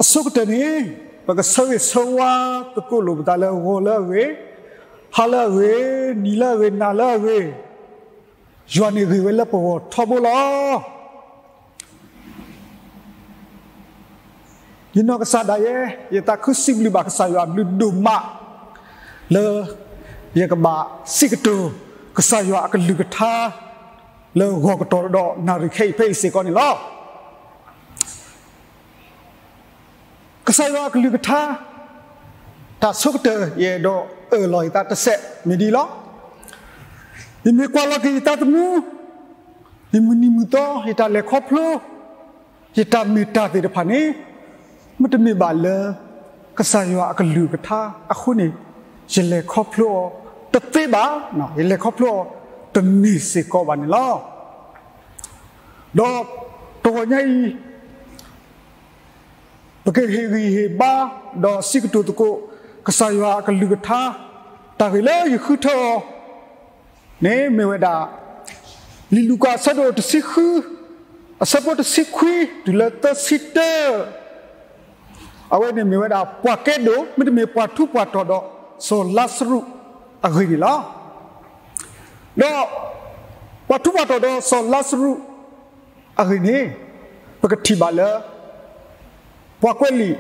အဆိကတၢၢ်န့ၣ် ပကဆၢဂ့ၤဆၢဝါသကိးလိာ်ပသးလၢဂီၤလၢအဂ့ၤ, ဟါလၢအဂ့ၤ, နံၤလၢအဂ့ၤ, နၤလၢအဂ့ၤ, ယွၤန့ၣ်ဂ့ၤဝဲလၢပဂီၢ်ထီဘိလီၤ. ယနီၢ်ကစၢ်ဒၣ်ယဲ, ယသးခုစံးဘျုးဘၣ်ကစၢ်ယွၤအဘျုးဒိၣ်မး လၢယကဘၣ်စံးကတိၤကစၢ်ယွၤအကလုၢ်ကထါ လၢဂီၤကတီၢ်ဒီးနၣ်ရံၣ်ခဲအံၤဖဲအံၤစ့ၢ်ကီးန့ၣ်လီၤ. ကစၢ်ယွၤအကလုၢ်ကထါ, တၢ်ဆိကတၢၢ်ယအဲၣ်ဒိးအၢၣ်လီၤယသးတစဲးမ့ၢ်ဒ်အံၤလီၤ. ယမ့ၢ်ကွၢ်လီၤက့ၤယသးသမူ, ယမုၢ်နံၤမုၢ်သီ, ယတၢ်လဲၤခီဖျိ, ယတၢ်မ့ၢ်တၢ်သ့ၣ်တဖၣ်န့ၣ်, မ့တမ့ၢ်ဘၣ်လၢ ကစၢ်ယွၤအကလုၢ်ကထါအဃိန့ၣ်, ယလဲၤခီဖျိအီၤတသ့ဘၣ်, ယလဲၤခီဖျိအီၤတမ့ၢ်စ့ၢ်ကီးဘၣ်န့ၣ်လီၤ. ဒီးတဂီၤညါအံၤ ပကဟ့ၣ်ဂံၢ်ဟ့ၣ်ဘါ ဒီးစံးကတိၤသကိး ကစၢ်ယွၤအကလုၢ်ကထါ, တၢ်ဂ့ၢ်လၢယဃုထၢအီၤန့ၣ်မ့ၢ်ဝဲဒၣ် လံာ်လူၤကၣ်အဆၢဒိၣ်တဆံဃု, အဆၢဖိတဆံခွံတုၤလၢသၢဆံတၢ, အဝဲန့ၣ်မ့ၢ်ဝဲဒၣ် ပှၤကဲဒိၣ် မ့တမ့ၢ်ပှၤထူးပှၤတီၤဒီးစီၤလါစရူးအဂ့ၢ်န့ၣ်လီၤ. ဒီးပှၤထူးပှၤတီၤဒီးစီၤလါစရူးအဂ့ၢ်န့ၣ်, ပကထံၣ်ဘၣ်လၢ ပှၤကွဲးလံာ်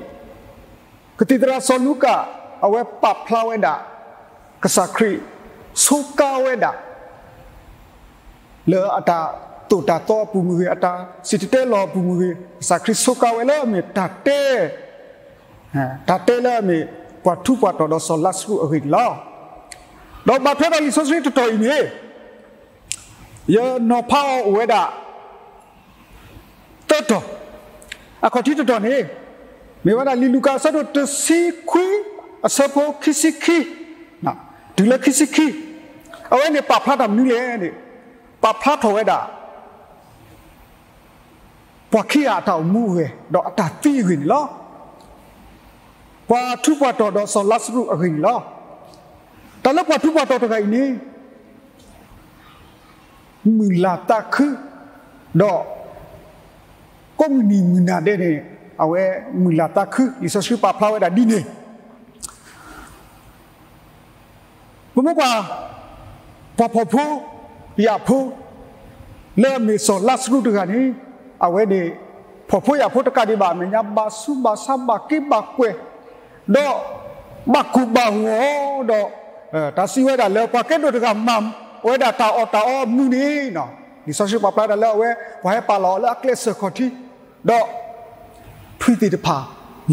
ကသံၣ်သရၣ်စီၤလူကၣ် အဝဲပာ်ဖျါဝဲဒၣ် ကစၢ်ခရံာ်ဆိကါဝဲဒၣ် လၢအတၢ်သိၣ်တၢ်သီအပူၤမ့ၢ်ဂ့ၤ, အတၢ်စံၣ်တဲၤတဲလီၤအပူၤမ့ၢ်ဂ့ၤ, ကစၢ်ခရံာ်ဆိကါဝဲလၢအမ့ၢ်တၢ်တဲ, တၢ်တဲလၢအမ့ၢ်ပှၤထူးပှၤတီၤဒီးစီၤလါစရူးအဂ့ၢ်န့ၣ်လီၤ. ဒီးဘၣ်ထွဲဒီးလံာ်စီဆှံတတီၤအံၤန့ၣ် ယနီၤဖးအီၤအိၣ်ဝဲဒၣ် သၢတီၤ, အခီၣ်ထံးတတီၤန့ၣ် မ့ၢ်ဝဲဒၣ်လံာ်လူၤကၣ်အဆၢဒိၣ်တဆံခွံ အဆၢဖိခံဆံခံ တုၤလၢခံဆံခံ, အဝဲန့ၣ်ပာ်ဖျါတၢ်မနုၤလဲၣ်န့ၣ်, ပာ်ဖျါထီၣ်ဝဲဒၣ် ပှၤခံဂၤအတၢ်အိၣ်မူအဂ့ၢ် ဒီးအတၢ်သံအဂ့ၢ်န့ၣ်လီၤ. ပှၤထူးပှၤတီၤဒီးစီၤလါစရူးအဂ့ၢ်န့ၣ်လီၤ. တၢ်လၢပှၤထူးပှၤတီၤတဂၤအံၤန့ၣ် မုၢ်လၢ်သးခု, ဒီးကိးမုၢ်နံၤမုၢ်နၤဒဲးန့ၣ် အဝဲမုၢ်လၢ်သးခု, လံာ်စီဆှံပာ်ဖျါဝဲဒၣ်ဒ်န့ၣ် ပမ့ၢ်ကွၢ် ပှၤဖှီၣ်ဖိယာ်ဖိ လၢအမ့ၢ်စီၤလါစရူးတဂၤန့ၣ်, အဝဲန့ၣ် ဖှီၣ်ဖိယာ်ဖိတကးဒံးဘၣ် အမဲာ်ညါဘၣ်ဆူးဘၣ်ဆါ ဘၣ်က့ဘၣ်ကွဲၢ်, ဒီးဘၣ်ကိၢ်ဘၣ်ဂီၤဒီး တၢ်စံးဝဲဒၣ်လၢပှၤကဲဒိၣ်တဂၤမၤဝဲဒၣ်တၢ်အီၣ်တၢ်အီအမူးန့ၣ်, လံာ်စီဆှံပာ်ဖျါဒၣ်လၢအဝဲ ပှၤဟဲပာ်လီၤအီၤလၢအကျဲစၢၤခီၣ်ထံး, ဒီး ထွံၣ်သ့ၣ်တဖၣ်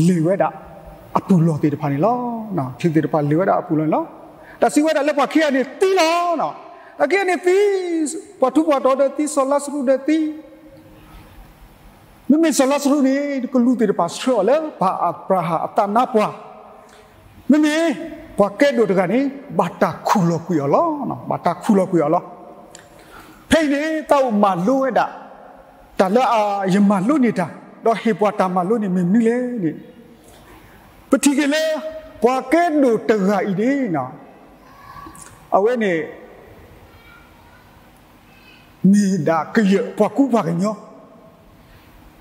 လ့ၣ်ဝဲဒၣ်အပူၤလီၢ်သ့ၣ်တဖၣ်န့ၣ်လီၤ. ထွံၣ်သ့ၣ်တဖၣ်လ့ၣ်ဝဲဒၣ်အပူၤလီၢ်န့ၣ်လီၤ. တၢ်စံးဝဲဒၣ်လၢပှၤခံဂၤန့ၣ်သံလီၤ. ပှၤခံဂၤန့ၣ်သံ, ပှၤထူးပှၤတီၤဒီးသံ, စီၤလါစရူးဒီးသံ, မ့မ့ၢ်စီၤလါစရူးန့ၣ် ကလူးသ့ၣ်တဖၣ်ဆှၢအီၤလၢပၢ်အၤဘြၤဟၣ်အသးနါပှၢ်, မ့မ့ၢ်ပှၤကဲဒိၣ်တဂၤန့ၣ် ဘၣ်တၢ်ခူၣ်လီၤကွံာ်အီၤလီၤ. ဘၣ်တၢ်ခူၣ်လီၤကွံာ်အီၤလီၤ. ဖဲအံၤန့ၣ် သးအိၣ်မၤလိဝဲဒၣ် တၢ်လၢယမၤလိန့ၢ်တၢ်, ဒီးဟ့ၣ်ပှၤတၢ်မၤလိန့ၣ်မ့ၢ်မနုၤလဲၣ်န့ၣ်, ပထံၣ်က့ၤလၢ ပှၤကဲဒိၣ်တဂၤအံၤန့ၣ် အဝဲန့ၣ် မ့ၢ်ဒၣ်ကယဲၢ်ပှၤကူပှၤကညီ,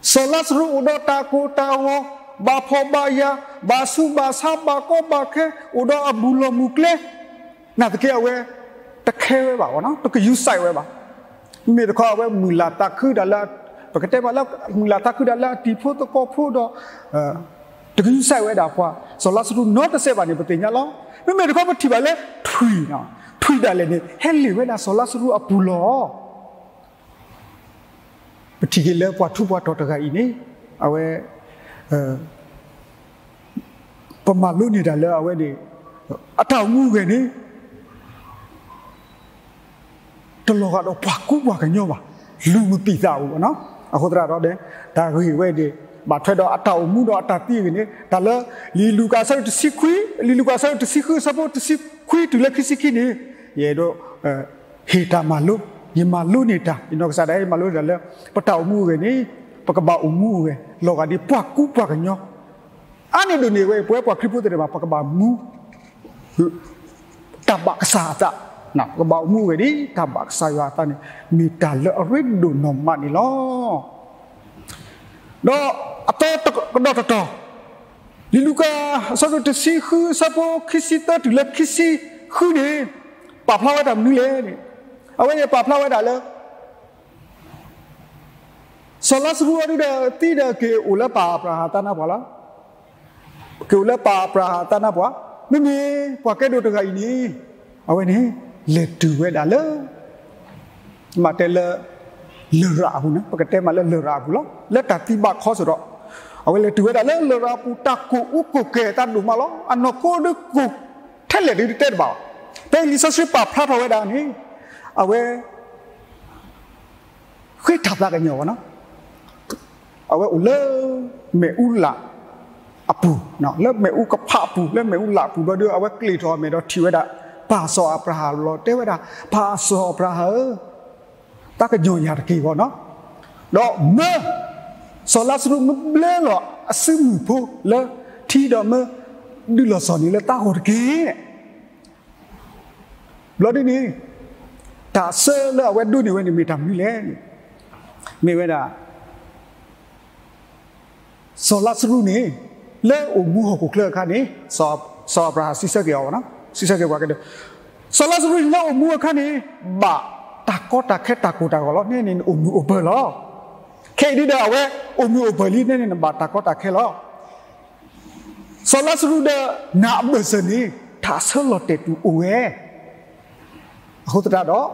စီၤလါစရူးအိၣ်ဒီးတၢ်ကိၢ်တၢ်ဂီၤ, ဘၣ်ဖှီၣ်ဘၣ်ယာ်, ဘၣ်ဆူးဘၣ်ဆါ, ဘၣ်ကီဘၣ်ခဲ, အိၣ်ဒီးအဘူးလီၢ်မုၢ်ကျဲ, နာ်သက့အဝဲ တခဲဝဲဘၣ်, တကယူၤစဲးဝဲဘၣ်. မ့မ့ၢ်တခီအဝဲမုၢ်လၢ်သးခုဒၣ်လၢ ပကတဲဘၣ်လၢ မုၢ်လၢ်သးခုဒၣ်လၢအတံၤဖိသကိးဖိဒီး တကယူၤစဲးဝဲဒၣ်ပှၤစီၤလါစရူးနီတစဲးဘၣ်န့ၣ် ပသ့ၣ်ညါလီၤ. မ့မ့ၢ်တခီပထံၣ်ဘၣ်လၢထွံၣ်, ထွံၣ်ဒၣ်လဲာ်န့ၣ် ဟဲလ့ၣ်ဝဲဒၣ်စီၤလါစရူးအပူၤလီၢ်. ပထံၣ်က့ၤလၢပှၤထူးပှၤတီၤတဂၤအံၤန့ၣ် အဝဲ ပမၤလိန့ၢ်တၢ်လၢအဝဲန့ၣ် အတၢ်အိၣ်မူအဂ့ၢ်န့ၣ် တလီၤဂာ်ဒီးပှၤကူပှၤကညီဘၣ်, လူၤမုာ်ပံာ်သးအိၣ်ဘၣ်နီၤ. အဃိသတးဒီး တၢ်ဂ့ၢ်ဝဲန့ၣ် ဘၣ်ထွဲဒီးအတၢ်အိၣ်မူဒီးအတၢ်သံအဂ့ၢ်န့ၣ် တၢ်လၢလံာ်လူၤကၣ်အဆၢဒိၣ်တဆံခွံ, လံာ်လူၤကၣ်အဆၢဒိၣ်တဆံဃု အဆၢဖိတဆံခွံတုၤလၢခံဆံခံန့ၣ် ယအဲၣ်ဒိး ဟ့ၣ်တၢ်မၤလိ, ယမၤလိန့ၢ်တၢ်, ယနီၢ်ကစၢ်ဒၣ်ယဲ ယမၤလိန့ၢ်တၢ်လၢ ပတၢ်အိၣ်မူအဂ့ၢ်န့ၣ် ပကဘၣ်အိၣ်မူအဂ့ၢ် လီၤဂာ်ဒ်ပှၤကူပှၤကညီ အါန့ၢ်ဒိၣ်န့ၢ်ဝဲ ပဝဲပှၤခရံာ်ဖိသ့ၣ်တဖၣ် ပကဘၣ်မူ တၢ်ဘၣ်ကစၢ်အသး, ပကဘၣ်အိၣ်မူအဂ့ၢ်ဒ်တၢ်ဘၣ်ကစၢ်ယွၤအသးန့ၣ် မ့ၢ်တၢ်လၢအရ့ဒိၣ်နီၢ်မးန့ၣ်လီၤ. ဒီးအသီကဒီးတတီၤ လံာ်လူၤကၣ် အဆၢဒိၣ်တဆံဃု အဆၢဖိခံဆံသၢတုၤလၢခံဆံဃုန့ၣ် ပာ်ဖျါဝဲတၢ်မနုၤလဲၣ်န့ၣ်, အဝဲန့ၣ်ပာ်ဖျါဝဲဒၣ်လၢ စီၤလါစရူးအဒုဒီးသံဒီးက့ၤအိၣ်လၢပၢ်အၤဘြၤဟၣ်အသးနါပှၢ်လီၤ. က့ၤအိၣ်လၢပၢ်အၤဘြၤဟၣ်အသးနါပှၢ်, မ့မ့ၢ်ပှၤကဲဒိၣ်တဂၤအံၤန့ၣ် အဝဲန့ၣ် လဲၤတုၤဝဲဒၣ်လၢ မ့ၢ်တဲလၢ လရာ်အပူၤန့ၣ် ပကတဲမးလၢလရာ်အပူၤလီၤ. လၢတၢ်သံဘၣ်ခီစ့ၢ်ဒီး အဝဲလဲၤတုၤဝဲဒၣ်လၢလရာ်အပူၤ တၢ်ကိၢ်အူကိၢ်ကဲၤအသးဒိၣ်မးလီၤ. အနီၢ်ခိဒုးကိၢ်ထဲလဲၣ်ဒုးတတဲတဘၣ်ဘၣ်. ဖဲလံာ်စီဆှံပာ်ဖျါထီၣ်ဝဲဒၣ်န့ၣ် အဝဲ ဃ့တၢ်သးကညီၤဘၣ်နီၤ, အဝဲအိၣ်လၢ မ့ၣ်အူလၣ်အပူၤ, လၢမ့ၣ်အူကဖးအပူၤ လၢမ့ၣ်အူလၣ်အပူၤဘျီဒီး အဝဲကျ့ၤထီၣ်အမဲာ်ဒီးထံၣ်ဝဲဒၣ် ပၢ်စီၤအၤဘြၤဟၣ်လီၤ. တဲဝဲဒၣ် ပၢ်စီၤအၤဘြၤဟၣ်ဧၢ, သးကညီၤယၤတက့ၢ်ဘၣ်နီၤ. ဒီးမၢ စီၤလါစရူးမၢဘျၢလီၤအစုမုၢ်ဖိလၢထံဒီးမၢ ဒုးလီၤစီၤန့ၣ်လၢသးဂီၤတက့ၢ်. ဘျီဒ်န့ၣ် တၢ်အဆၢလၢအဝဲဒိးန့ၢ်ဝဲန့ၣ် မ့ၢ်တၢ်မနုၤလဲၣ်န့ၣ် မ့ၢ်ဝဲဒၣ် စီၤလါစရူးန့ၣ် လၢအိၣ်မူဟီၣ်ခိၣ်ချၢအခါန့ၣ် စီၤအၤဘြၤဟၣ်စံးဆၢက့ၤအီၤ, စံးဆၢက့ၤပှၤကဲဒိၣ်, စီၤလါစရူးန့ၣ်လၢအိၣ်မူအခါန့ၣ် ဘၣ်တၢ်ကီတၢ်ခဲတၢ်ကိၢ်တၢ်ဂီၤလီၤ. နဲန့ၣ်နအိၣ်မုာ်အိၣ်ပၢၤလီၤ. ခဲအံၤဒ်ဒီးအဝဲအိၣ်မုာ်အိၣ်ပၢၤလံ နဲန့ၣ်နဘၣ်တၢ်ကီတၢ်ခဲလီၤ. စီၤလါစရူးဒီးနၤအဘၢၣ်စၢၤန့ၣ် တၢ်အဆၢလီၤတဲာ်တူာ်အိၣ်ဝဲ အဃိသတးဒီး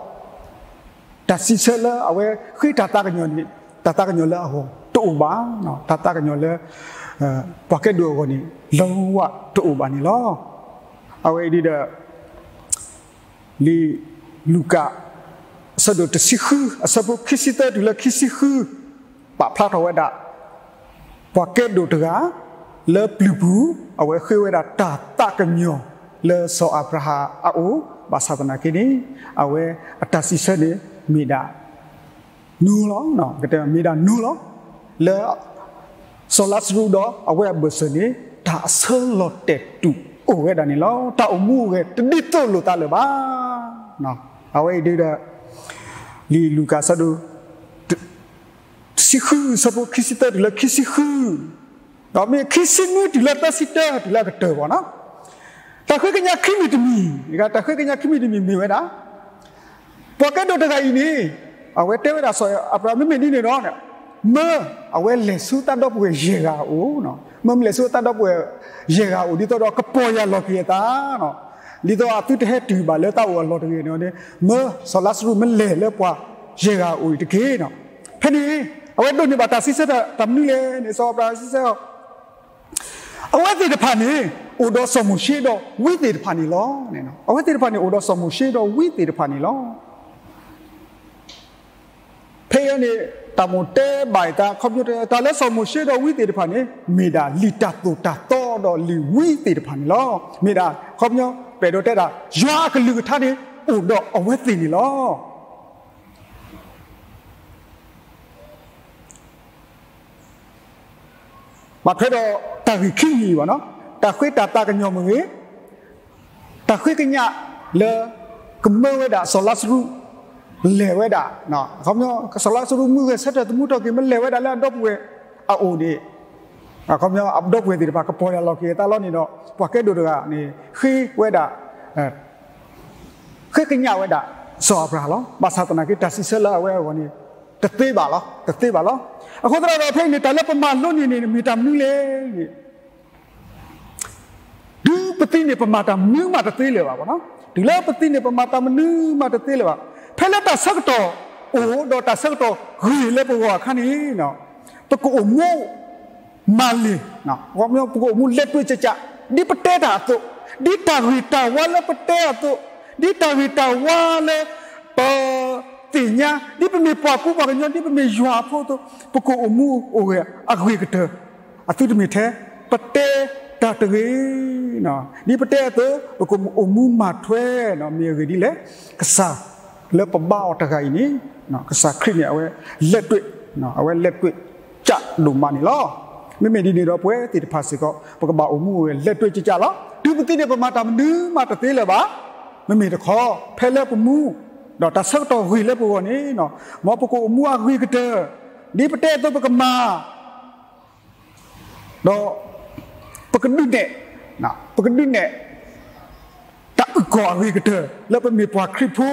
တၢ်စံးဆၢလၢအဝဲဃ့တၢ်သးကညီၤန့ၣ် တၢ်သးကညီၤလၢအဂီၢ်တအိၣ်ဘၣ်, တၢ်သးကညီၤလၢ ပှၤကဲဒိၣ်အဂီၢ်န့ၣ် လီဝါတအိၣ်ဘၣ်န့ၣ်လီၤ. အဝဲအံၤဒ်ဒီး လံာ်လူၤကၣ် အဆၢဒိၣ်တဆံဃု အဆၢဖိခံဆံသၢတုၤလၢခံဆံဃု ပာ်ဖျါထီၣ်ဝဲဒၣ် ပှၤကဲဒိၣ်တဂၤ လၢပျုၤပူၤ အဝဲဃ့ဝဲဒၣ်တၢ်သးကညီၤလၢစီၤအၤဘြၤဟၣ်အအိၣ် ဘၣ်ဆၣ်သနာ်က့န့ၣ် အဝဲအတၢ်စံးဆၢန့ၣ် မ့ၢ်ဒၣ် နီၤလီၤ, ကတဲမ့ၢ်ဒၣ်နီၤလီၤ, လၢ စီၤလါစရူးဒီးအဝဲအဘၢၣ်စၢၤန့ၣ် တၢ်အဆၢလီၤတဲာ်တူာ်အိၣ်ဝဲဒၣ်န့ၣ်လီၤ. တၢ်အိၣ်မူအိၣ်ဂဲၤတဒ်သိးလိာ်သးလၢၤဘၣ်. အဝဲအံၤဒ်ဒီး လံာ်လူၤကၣ်အဆၢဒိၣ် တဆံဃု အဆၢဖိခံဆံသၢတုၤလၢခံဆံဃု ဒီးမ့ၢ်ခံဆံနွံတုၤလၢသၢဆံတၢ တုၤလၢအကတၢၢ်ဘၣ်နီၤ, တၢ်ဃ့ကညးခံမံၤတမံၤ, တၢ်ဃ့ကညးခံမံၤတမံၤမ့ၢ်ဝဲဒၣ် ပှၤကဲဒိၣ်တဂၤအံၤန့ၣ် အဝဲတဲဝဲဒၣ်စီၤအၤဘြၤဟၣ်မ့မ့ၢ်ဒ်န့ၣ်ဒီး မၢအဝဲလဲၤဆူတၢ်ဒီပုၢ်ဝဲၢ်ယဲၢ်ဂၤအအိၣ်, မၢမ့ၢ်လဲၤဆူတၢ်ဒီပုၢ်ဝဲၢ်ယဲၢ်ဂၤအအိၣ် ဒ်သိးဒီးကပီၢ်ယၢ်လီၤက့ၤအသး ဒ်သိးအသုတဟဲတုၤဘၣ်လၢတၢ်အိၣ်အလီၢ်တဂ့ၤန့ၣ်, မၢစီၤလါစရူးမ့ၢ်လဲၤလၢပှၤယဲၢ်ဂၤအအိၣ်အံၤတက့ၢ်. ဖဲန့ၣ် အဝဲဒိးန့ၢ်ဘၣ်တၢ်စံးဆၢတၢ်မနုၤလဲၣ်န့ၣ် စီၤအၤဘြၤဟၣ်စံးဆၢအီၤ အဝဲသ့ၣ်တဖၣ်န့ၣ် အိၣ်ဒီးစီၤမိၤၡ့ဒီးဝံသ့ၣ်တဖၣ်န့ၣ်လီၤ. အဝဲသ့ၣ်တဖၣ်န့ၣ် အိၣ်ဒီးစီၤမိၤၡ့ဒီးဝံသ့ၣ်တဖၣ်န့ၣ်လီၤ. ဖဲအံၤန့ၣ် တၢ်မိၣ်တဲဘၣ်အသး ခီဖျိတၢ်လၢစီၤမိၤၡ့ဒီးဝံသ့ၣ်တဖၣ်န့ၣ် မ့ၢ်ဒၣ်လံာ်တၢ်သိၣ်တၢ်သီဒီးလံာ်ဝံသ့ၣ်တဖၣ်န့ၣ်လီၤ. မ့ၢ်ဒၣ်ခီဖျိ ပအဲၣ်ဒိးတဲဒၣ် ယွၤအကလုၢ်ကထါန့ၣ် အိၣ်ဒီးအဝဲသ့ၣ်န့ၣ်လီၤ. ဘၣ်ထွဲဒီးတၢ်ဂ့ၢ်ခံမံၤအံၤဘၣ်နီၤ, တၢ်ဃ့တၢ်သးကညီၤမ့ၢ်ဂ့ၤ, တၢ်ဃ့ကညးလၢ ကမၢဝဲဒၣ်စီၤလါစရူး လဲၤဝဲဒၣ်, စီၤလါစရူးမုၢ်ဂဲၤဆၢထၢၣ်သမူထီၣ်က့ၤ မ့ၢ်လဲၤဝဲဒၣ်လၢအဒီပုၢ်ဝဲၢ်အအိၣ်န့ၣ်, အဒီပုၢ်ဝဲၢ်သ့ၣ်တဖၣ်ကပီၢ်ယၢ်လီၤက့ၤအသးလီၤန့ၣ်ဒီး ပှၤကဲဒိၣ်တဂၤန့ၣ် ဃ့ဝဲဒၣ် ဃ့ကညးဝဲဒၣ် စီၤအၤဘြၤဟၣ်လီၤ. ဘၣ်ဆၣ်သနာ်က့ တၢ်စံးဆၢလၢအဝဲအဂီၢ်န့ၣ် တသ့ဘၣ်လီၤ, တသ့ဘၣ်လီၤ. အဃိသတးဒီးဖဲအံၤန့ၣ် တၢ်လၢပမၤလိန့ၢ်န့ၣ် မ့ၢ်တၢ်မနုၤလဲၣ်န့ၣ်, တုၤပသံန့ၣ် ပမၤတၢ်မနုၤမးတသ့လၢၤဘၣ်. တုၤလၢပသံန့ၣ် ပမၤတၢ်မနုၤမးတသ့လၢၤဘၣ်. ဖဲလၢတၢ်ဆၢကတီၢ်အိၣ်ဒီးတၢ်ဆၢကတီၢ်ဂ့ၤလၢပဂီၢ်အခါန့ၣ် ပကအိၣ်မူ မၤလ့ၤ, ပကအိၣ်မူလဲၤတွဲၣ်ကၠးကၠး, ဒ်ပတဲတၢ်အသိး, ဒ်တၢ်ဂ့ၤတၢ်ဝါလၢပတဲအသိး, ဒ်တၢ်ဂ့ၤတၢ်ဝါလၢ ပသ့ၣ်ညါ, ဒ်ပမ့ၢ်ပှၤကူပှၤကညီ, ဒ်ပမ့ၢ်ယွၤအဖိအသိး, ပကအိၣ်မူအိၣ်ဂဲၤအဂ့ၤကတၢၢ်, အသုတမ့ၢ်ထဲ ပတဲတၢ်တဂ့ၤ, ဒ်ပတဲအသိး ပကအိၣ်မူမၤထွဲ, မ့ၢ်အဂ့ၢ်ဒ်လဲၣ်, ကစၢ်လၢပဘါအီၤတဂၤအံၤန့ၣ်, ကစၢ်ခရံာ်န့ၣ် အဝဲလဲၤတွဲၣ်, အဝဲလဲၤတွဲၣ်ကၠးဒိၣ်မးန့ၣ်လီၤ. မ့မ့ၢ်ဒ်န့ၣ်ဒီးပဝဲသ့ၣ်တဖၣ်စ့ၢ်ကီး ပကဘၣ်အိၣ်မူအိၣ်ဂဲၤလဲၤတွဲၣ်ကၠးကၠးလီၤ. တုၤပသံန့ၣ် ပမၤတၢ်မနုၤမးတသ့လၢၤဘၣ်. မ့မ့ၢ်တခီ ဖဲလၢပမူ ဒီးတၢ်ဆၢကတီၢ်ဂ့ၤလၢပဂီၢ်န့ၣ်, မ်ပကအိၣ်မူအဂ့ၤကတၢၢ်, ဒ်ပတဲအသိးပကမၤ ဒီး ပကဒုးနဲၣ်, ပကဒုးနဲၣ် တၢ်အုၣ်ကီၤအဂ့ၤကတၢၢ်လၢပမ့ၢ်ပှၤခရံာ်ဖိ,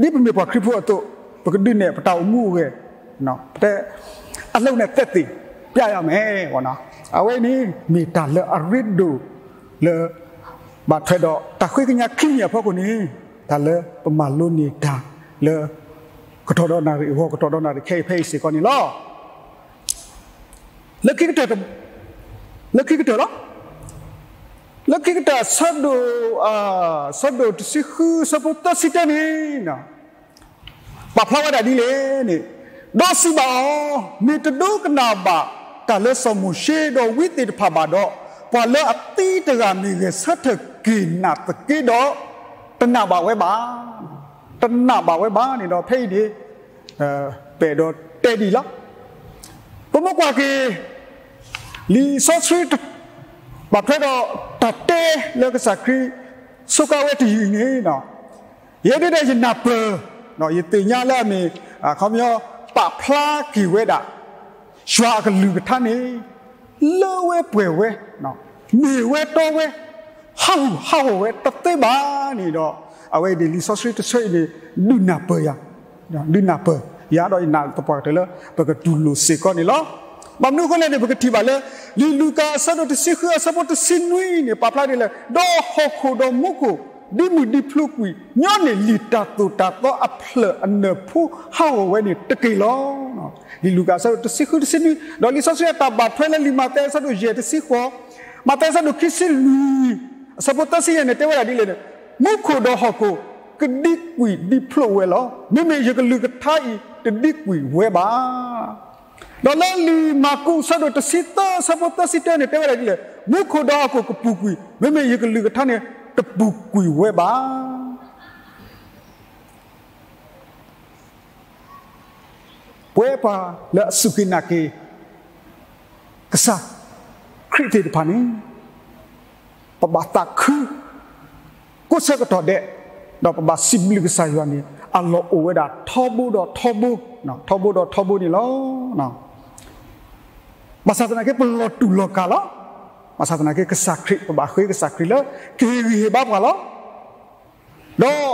ဒ်ပမ့ၢ်ပှၤခရံာ်ဖိအသိး, ပကဒုးနဲၣ်ပတၢ်အိၣ်မူအဂ့ၤ, ပတဲ အလုပ်နဲ့သက်သေပြရမယ်. အဝဲန့ၣ် မ့ၢ်တၢ်လၢအရ့ဒိၣ်လၢ ဘၣ်ထွဲဒီးတၢ်ဃ့ကညးခံမံၤအဖီခိၣ်န့ၣ်, တၢ်လၢပမၤလိန့ၢ်တၢ်လၢ ကတီၢ်ဒီးနၣ်ရံၣ်အဂီၢ် ကတီၢ်ဒီးနၣ်ရံၣ်ခဲအံၤဖဲအံၤစ့ၢ်ကီးန့ၣ်လီၤ. လၢခံကတၢၢ်, လၢခံကတၢၢ်လီၤ. လၢခံကတၢၢ်အဆၢဒိၣ်, အဆၢဒိၣ်တဆံဃု အဆၢဖိသၢဆံတၢန့ၣ်, ပာ်ဖျါဝဲဒၣ်ဒ်လဲၣ်န့ၣ်, ဒီးစံးဘၣ်အီၤ, မ့ၢ်တဒိကနၣ်ဘၣ်တၢ်လၢစီၤမိၤၡ့ဒီးဝံသ့ၣ်တဖၣ်ဘၣ်ဒီး, ပှၤလၢအသံတဂၤမ့ၢ်ဂဲၤဆၢထၢၣ်က့ၤနာ်သက့ဒီး, တနာ်ဘၣ်ဝဲဘၣ်, တနာ်ဘၣ်ဝဲဘၣ်န့ၣ်ဒီး ဖဲအံၤန့ၣ် ပအဲၣ်ဒိးတဲဒ်အံၤလီၤ. ပမ့ၢ်ကွၢ်က့ၤ လံာ်စီဆှံ ဘၣ်ထွဲဒီးတၢ်တဲလၢကစၢ်ခရံာ် စူးကါဝဲတယုၢ်အံၤန့ၣ်, ယဲဒၣ်ယနၢ်ပၢၢ်, ယသ့ၣ်ညါလၢအမ့ၢ် ခီပညီ ပာ်ဖျါက့ၤဝဲဒၣ် ယွၤအကလုၢ်ကထါန့ၣ် လၢဝဲပှဲၤဝဲ, မ့ၢ်ဝဲတီဝဲ, ဟးဂူာ်ဟးဂီၤဝဲတသ့ဘၣ်န့ၣ်ဒီး, အဝဲန့ၣ်လံာ်စီဆှံတဆၢအံၤန့ၣ် ဒုးနၢ်ပၢၢ်ယၤ, ဒုးနၢ်ပၢၢ်ယၤဒီးယနာ်သပှၢ်ကတၢၢ်လၢ ပကတူၢ်လိာ်စ့ၢ်ကီးန့ၣ်လီၤ. ဘၣ်မနုၤအဃိလဲၣ်န့ၣ် ပကထံၣ်ဘၣ်လၢ လံာ်လူၤကၣ်အဆၢဒိၣ်တဆံဃုအဆၢဖိတဆံနွံန့ၣ် ပာ်ဖျါဒ်လဲၣ်, ဒီးဟီၣ်ခိၣ်ဒီးမူခိၣ် ဒ်မုၢ်ဒ်ဖျိကွံာ် ညီန့ၢ်လံာ်တၢ်သိၣ်တၢ်သီအဖျၢၣ်အနၢၣ်ဖိဟးဂီၤဝဲန့ၣ်တက့ၢ်လီၤ. လံာ်လူၤကၣ်အဆၢဒိၣ်တဆံဃုတဆံနွံ, ဒီးလံာ်စီဆှံအတၢ်ဘၣ်ထွဲလၢလံာ်မးသဲအဆၢဒိၣ်ယဲၢ်တဆံဃိး, မးသဲအဆၢဒိၣ်ခံဆံလွံၢ် အဆၢဖိသၢဆံယဲၢ်န့ၣ် တဲဝဲဒၣ်ဒ်လဲၣ်န့ၣ်, မူခိၣ်ဒီးဟီၣ်ခိၣ် ကဒံကွံာ်ဒံဖျိဝဲလီၤ. မ့မ့ၢ်ယကလုၢ်ကထါအံၤတဒံကွံာ်ဝဲဘၣ်. ဒီးလၢလံာ်မၢ်ကူးအဆၢဒိၣ်တဆံသၢအဆၢဖိသၢဆံတၢန့ၣ် တဲဝဲဒၣ်ဒ်လဲၣ်, မူခိၣ်ဒီးဟီၣ်ခိၣ်ကပူၤကွံာ်, မ့မ့ၢ်ယကလုၢ်ကထါန့ၣ်တပူၤကွံာ်ဝဲဘၣ်. ပဝဲပှၤလၢအစူၢ်က့ၤနာ်က့ၤ ကစၢ်ခရံာ်သ့ၣ်တဖၣ်န့ၣ် ပဘၣ်သးခု ကိးဆၢကတီၢ်ဒဲး, ဒီးပဘၣ်စံးဘျုးကစၢ်ယွၤန့ၣ် အလီၢ်အိၣ်ဝဲဒၣ်ထီဘိဒီးထီဘိ, ထီဘိဒီးထီဘိန့ၣ်လီၤ. ဘၣ်ဆၣ်သနာ်က့ ပလီၤတူာ်လီၤကာ်လီၤ. ဘၣ်ဆၣ်သနာ်က့ ကစၢ်ခရံာ် ပဘၣ်ဃ့ကစၢ်ခရံာ်လၢ ကဟ့ၣ်ဂံၢ်ဟ့ၣ်ဘါပှၤလီၤ. ဒီး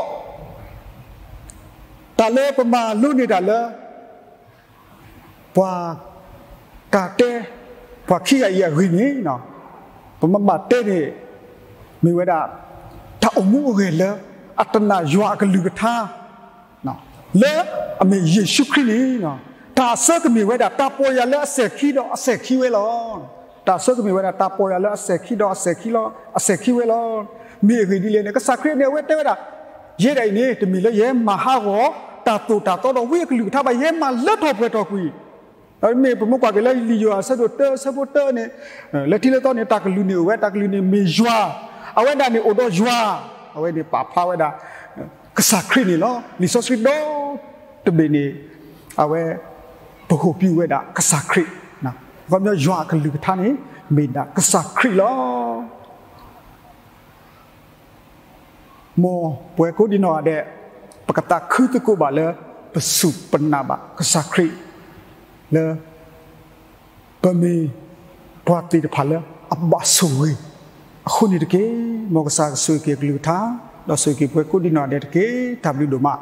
တၢ်လၢပမၤလိန့ၢ်တၢ်လၢ ပှၤ တၢ်တဲ ပှၤခံဂၤအံၤအဂ့ၢ်န့ၣ် ပမ့ၢ်ဘၣ်တဲန့ၣ် မ့ၢ်ဝဲဒၣ် တၢ်အိၣ်မူအိၣ်ဂဲၤလၢ အတနာ်ယွၤအကလုၢ်ကထါ လၢအမ့ၢ်ယ့ၣ်ၡူးခရံာ်န့ၣ် တၢ်အဆၢကမ့ၢ်ဝဲဒၣ် တၢ်ပီၢ်ယၢ်လၢအစဲၤခံဒီးအစဲၤခံဝဲလီၤ. တၢ်အဆၢကမ့ၢ်ဝဲဒၣ် တၢ်ပီၢ်ယၢ်လၢအစဲၤခံဒီးအစဲၤခံလီၤ, အစဲၤခံဝဲလီၤ. မ့ၢ်အဂ့ၢ်ဒ်လဲၣ်န့ၣ် ကစၢ်ခရံာ်န့ၣ် အဝဲတဲဝဲဒၣ် ယဲဒၣ်အံၤန့ၣ် တမ့ၢ်လၢယဟဲမၤဟးဂီၤ တၢ်သိၣ်တၢ်သီဒီးဝံအကလုၢ်ကထါဘၣ်, ယဟဲမၤလၢထီၣ်ပှဲၤထီၣ်ကွံာ် ဒီးမ့ၢ်ပမ့ၢ်ကွၢ်က့ၤလၢလံာ်ယိၤဟၣ်အဆၢဒိၣ်တၢ အဆၢဖိတၢန့ၣ် လၢထံလၢသီန့ၣ် တၢ်ကလုၢ်န့ၣ်အိၣ်ဝဲ, တၢ်ကလုၢ်န့ၣ်မ့ၢ်ယွၤ, အဝဲဒၣ်န့ၣ်အိၣ်ဒီးယွၤ, အဝဲန့ၣ်ပာ်ဖျါဝဲဒၣ် ကစၢ်ခရံာ်န့ၣ်လီၤ. လံာ်စီဆှံဒီတဘ့ၣ်န့ၣ် အဝဲ ပဟိၣ်ပူၤဝဲဒၣ်ကစၢ်ခရံာ်, ခီပညီယွၤအကလုၢ်ကထါန့ၣ် မ့ၢ်ဒၣ်ကစၢ်ခရံာ်လီၤ. မ်ပဝဲကိးဒံနီၢ်ဂၤဒဲး ပကသးခုသကိးဘၣ်လၢ ပစူၢ်ပနာ်ဘၣ်ကစၢ်ခရံာ် လၢ ပမ့ၢ်ပှၤသ့ၣ်တဖၣ်လၢအဘၣ်ဆိၣ်ဂ့ၤအဃိန့ၣ်တက့ၢ်. မ်ကစၢ်ဆိၣ်ဂ့ၤက့ၤအကလုၢ်ကထါ ဒီးဆိၣ်ဂ့ၤက့ၤပဝဲကိးဒံနီၢ်ဂၤဒဲးတက့ၢ်. တၢ်ဘျုးဒိၣ်မး.